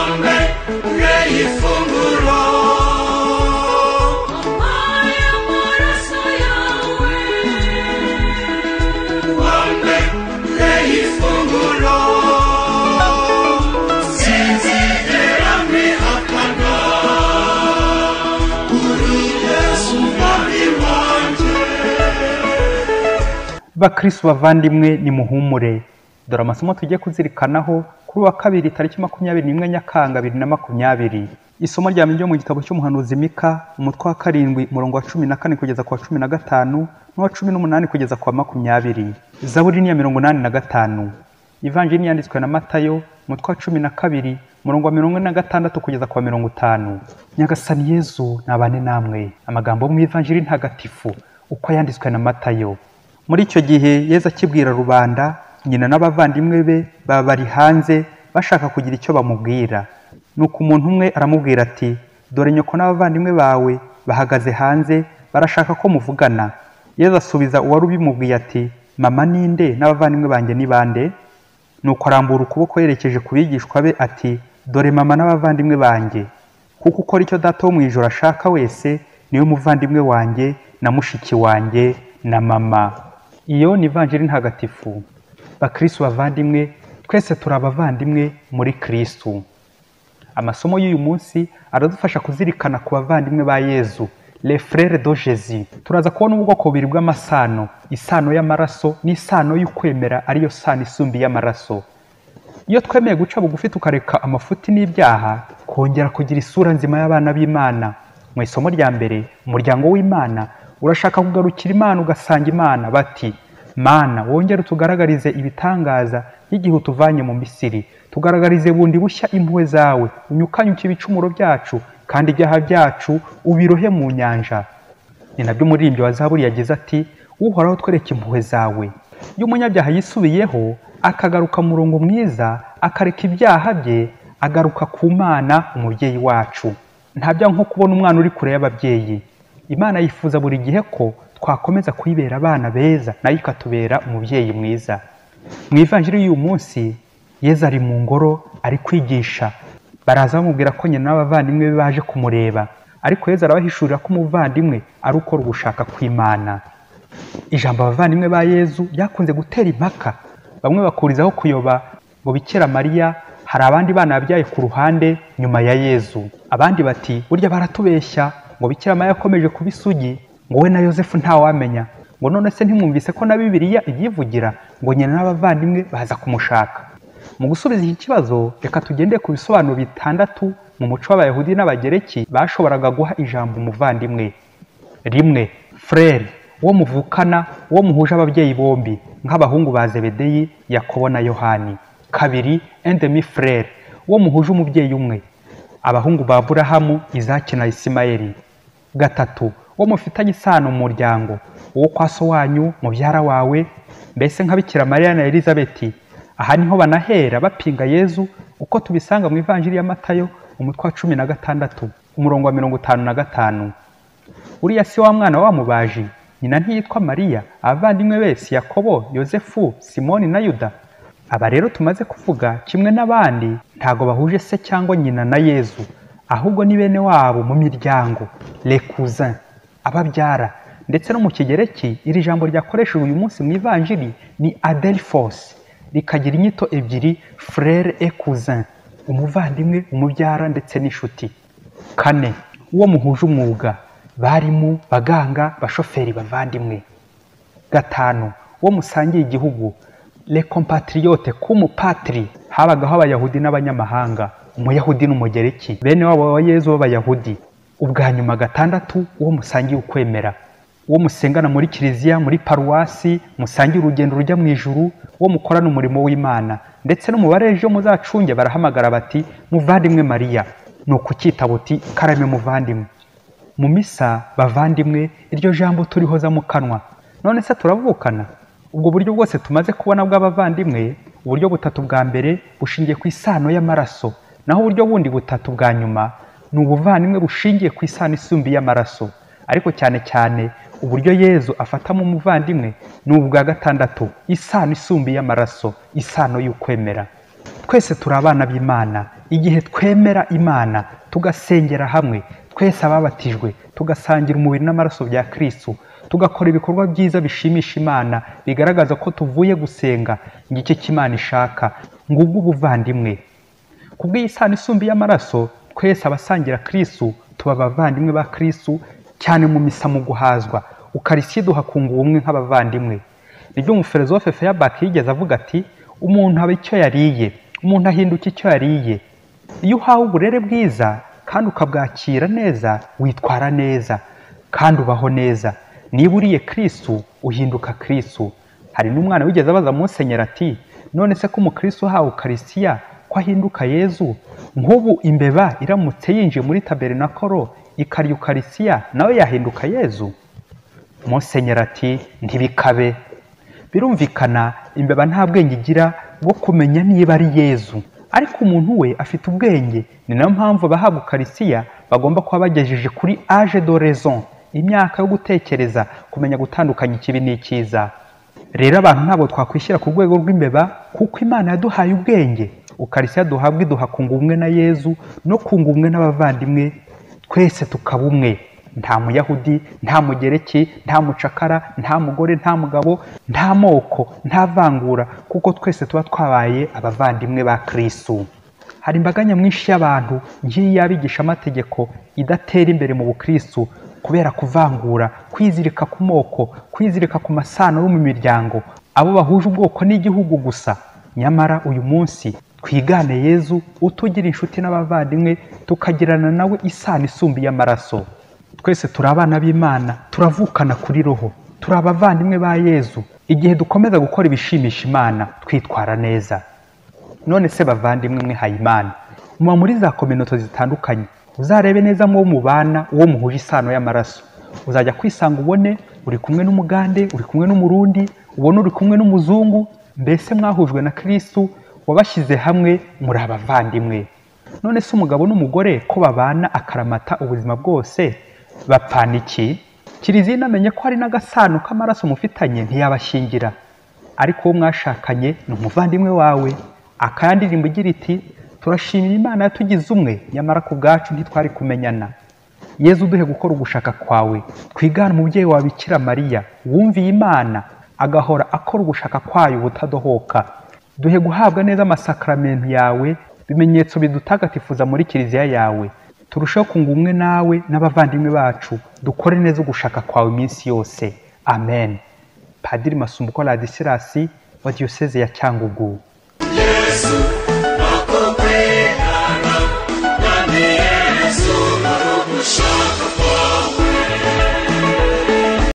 Wambere ifunguro Aya maraso yawe Wambere ifunguro Sinzigera mbihakana Uri Yesu mwami wanjye. Bakristo bavandimwe, nimuhumure. Dore amasomo tugiye kuzirikanaho kuri wa kabiri tariki 21 Nyakanga 2020. Isomo rya mbere ryo mu gitabo cy'umuhanuzi Mika, umutwe wa 7, umurongo wa 14 kugeza ku wa 15 n'uwa 18 kugeza ku wa 20. Zaburi ni iya 85. Ivanjiri yanditswe na Matayo, umutwe wa 12, umurongo wa 46 kugeza ku wa 50. Nyagasani Yezu nabane namwe. Amagambo mu Ivanjiri ntagatifu uko yanditswe na Matayo. Muri icyo gihe Yezu akibwira rubanda, nyina n'abavandimwe be baba bari hanze bashaka kugira icyo bamubwira. Nuko umuntu umwe aramubwira ati: "Dore nyoko n'abavandimwe bawe bahagaze hanze barashaka ko muvugana." Yezu asubiza uwari ubimubwiye ati: "Mama ninde n'abavandimwe banjye ni bande?" Nuko arambura ukuboko yerekeje ku bigishwa be ati: "Dore mama n'abavandimwe banjye. Kuko ukora icyo Data wo mu ijuru ashaka wese niwe muvandimwe wanjye na mushiki wanjye na mama." Iyo ni Ivanjiri ntagatifu. Bakristo bavandimwe, twese turi abavandimwe muri Kristo. Amasomo y'uyu munsi aradufasha kuzirikana ku bavandimwe ba Yezu, les frères de Jésus. Turaza kubona ubwoko bubiri bw'amasano, isano y'amaraso n'isano y'ukwemera, ariyo sano isumba iy'amaraso. Iyo twemeye guca bugufi tukareka amafuti n'ibyaha, kongera kugira isura nzima y'abana b'Imana. Mu isomo rya mbere, umuryango w'Imana urashaka kugarukira Imana ugasanga Imana bati: "Mana, wongere utugaragarize ibitangaza nk'igihe utuvanye mu Misiri, tugaragarize bundi bushya impuhwe zawe, unyukanyuke ibicumuro byacu, kandi ibyaha byacu ubirohe mu nyanja." Ni nabyo umuririmbyi wa Zaburi yagize ati: "Uhoraho, twereke impuhwe zawe." Iyo umunyabyaha yisubiyeho akagaruka mu murongo mwiza, akareka ibyaha bye, agaruka ku Mana umubyeyi wacu. Nta byaha nko kubona umwana uri kure y'ababyeyi. Imana yifuza buri gihe ko twakomeza kuyibera abana beza, nayo ikatubera umubyeyi mwiza. Mu Ivanjiri y'uyu munsi, Yezu ari mu ngoro ari kwigisha. Baraza bamubwira ko nyina n'abavandimwe be baje kumureba, ariko Yezu arabahishurira ko umuvandimwe ari ukora ugushaka kw'Imana. Ijambo abavandimwe ba Yezu ryakunze gutera impaka, bamwe bakurizaho kuyoba ngo Bikira Mariya hari abandi bana yabyaye ku ruhande nyuma ya Yezu. Abandi bati: "Burya baratubeshya ngo Bikira Mariya yakomeje kuba isugi, ngo we na Yosefu ntawamenya, ngo none se ntimwumvise ko na Bibiliya ibyivugira ngo nyina n'abavandimwe baza kumushaka." Mu gusubiza iki kibazo, reka tugendere ku bisobanuro bitandatu mu muco w'Abayahudi n'Abagereki bashoboraga guha ijambo umuvandimwe. Rimwe, frere, uwo muvukana, uwo muhuje ababyeyi bombi, nk'abahungu ba Zebedeyi, Yakobo na Yohani. Kabiri, un demi frere, uwo muhuje umubyeyi umwe, abahungu ba Aburahamu, Izaki na Isimayeli. Gatatu, uwo mufitanye isano mu muryango, uwo kwa so wanyu, mubyara wawe, mbese nka Bikira Mariya na Elizabeti. Aha niho banahera bapinga Yezu, uko tubisanga mu Ivanjiri ya Matayo, umutwe wa 16, umurongo wa 55. "Uriya si wa mwana wa mubaji? Nyina ntiyitwa Mariya? Abavandimwe be si Yakobo, Yosefu, Simoni na Yuda?" Aba rero tumaze kuvuga kimwe n'abandi ntago bahuje se cyangwa nyina na Yezu, ahubwo ni bene wabo mu miryango, les cousins, ababyara. Ndetse no mu Kigereki iri jambo ryakoreshejwe uyu munsi mu Ivanjiri ni adelphos, rikagira inyito ebyiri, frere et cousin, umuvandimwe, umubyara ndetse n'inshuti. Kane, uwo muhuje umwuga, barimu, baganga, bashoferi, bavandimwe. Gatanu, uwo musangiye igihugu, les compatriotes cum patri, habagaho Abayahudi n'abanyamahanga, Umuyahudi n'Umugereki, bene wabo wa Yezu b'Abayahudi. Ubwa nyuma gatandatu, uwo musangiye ukwemera, uwo musengana muri kiliziya, muri paruwasi, musangiye urugendo rujya mu ijuru, uwo mukorana umurimo w'Imana. Ndetse no mu barejo muzacunge barahamagara bati: "Muvandimwe Mariya." Ni ukukita buti: "Karame muvandimwe." Mu misa, bavandimwe, iryo jambo turihoza mu kanwa. None se turavukana? Ubwo buryo bwose tumaze kubona bw'abavandimwe, uburyo butatu bwa mbere bushingiye ku isano y'amaraso, naho uburyo bundi butatu bwa nyuma ni ubuvandimwe bushingiye ku isano isumba iy'amaraso. Ariko cyane cyane uburyo Yezu afatamo umuvandimwe ni ubwa gatandatu, isano isumba iy'amaraso, isano y'ukwemera. Twese turi abana b'Imana. Igihe twemera Imana tugasengera hamwe, twese ababatijwe tugasangira umubiri n'amaraso bya Kristu, tugakora ibikorwa byiza bishimisha Imana, bigaragaza ko tuvuye gusenga, ngiki cy'Imana ishaka, ngubwo ubuvandimwe. Kubw'iyi sano isumba y'amaraso, twese abasangira Kristu tuba abavandimwe ba Kristu, cyane mu misa mu guhazwa. Ukarisiya iduha kunga ubumwe nk'abavandimwe. Nibyo umufilozofe Feuerbach yigeze avuga ati: umuntu aba icyo yariye, umuntu ahinduka icyo yariye. Iyo uhawe uburere bwiza kandi ukabwakira neza, witwara neza kandi ubaho neza. Niba uriye Kristu, uhinduka Kristu. Hari n'umwana wigeze abaza Musenyeri ati: none se ko umukristu uhawe Ukarisiya ko ahinduka Yezu, nk'ubu imbeba iramutse yinjiye muri tabernakoro ikarya Ukarisiya, nawe yahinduka Yezu? Musenyeri ati: ntibikabe. Birumvikana imbeba nta bwenge igira bwo kumenya niba ari Yezu, ariko umuntu we afite ubwenge. Ni nayo mpamvu abahabwa Ukarisiya bagomba kuba bagejeje kuri âge de raison, imyaka yo gutekereza, kumenya gutandukanya ikibi n'icyiza. Rero abantu ntabwo twakwishyira ku rwego rw'imbeba, kuko Imana yaduhaye ubwenge. Ukarisiya duhabwa iduha kunga ubumwe na Yezu no kunga ubumwe n'abavandimwe, twese tukaba umwe. Nta muyahudi, nta mugereki, nta mucakara, nta mugore, nta mugabo, nta moko, nta vangura, kuko twese tuba twabaye abavandimwe ba Kristu. Hari imbaga nyamwinshi y'abantu nk'iyi y'abigishamategeko idatera imbere mu bukristu kubera kuvangura, kwizirika ku moko, kwizirika ku masano yo mu miryango, abo bahuje ubwoko n'igihugu gusa. Nyamara uyu munsi twigane Yezu utugira inshuti n'abavandimwe, tukagirana nawe isano isumba iy'amaraso. Twese turi abana b'Imana, turavukana kuri roho, turi abavandimwe ba Yezu. Igihe dukomeza gukora ibishimisha Imana, twitwara neza. None se bavandimwe mwihaye Imana, muba muri za kominoto zitandukanye, uzarebe neza muwo mubana, uwo muhuje isano y'amaraso. Uzajya kwisanga ubone uri kumwe n'umugande, uri kumwe n'umurundi, ubone uri kumwe n'umuzungu, mbese mwahujwe na Kristu wabashyize hamwe, muri abavandimwe. None se umugabo n'umugore ko babana akaramata ubuzima bwose, bapfana iki? Kiliziya inamenye ko hari n'agasano k'amaraso mufitanye ntiyabashyingira, ariko uwo mwashakanye ni umuvandimwe wawe. Akandirimbo igira iti: turashimira Imana yatugize umwe, nyamara ku bwacu ntitwari kumenyana. Yezu uduhe gukora ugushaka kwawe, twigane umubyeyi wa Bikira Mariya wumviye Imana agahora akora ugushaka kwayo ubutadohoka. Duhe guhabwa neza amasakramentu yawe, bimenyetso bidutagatifuza muri kiliziya yawe. Turusheho kunga ubumwe nawe n'abavandimwe bacu, dukore neza ugushaka kwawe iminsi yose. Amen. Padiri Masumbuko Ladisirasi wa Diyoseze ya Cyangugu. Yesu.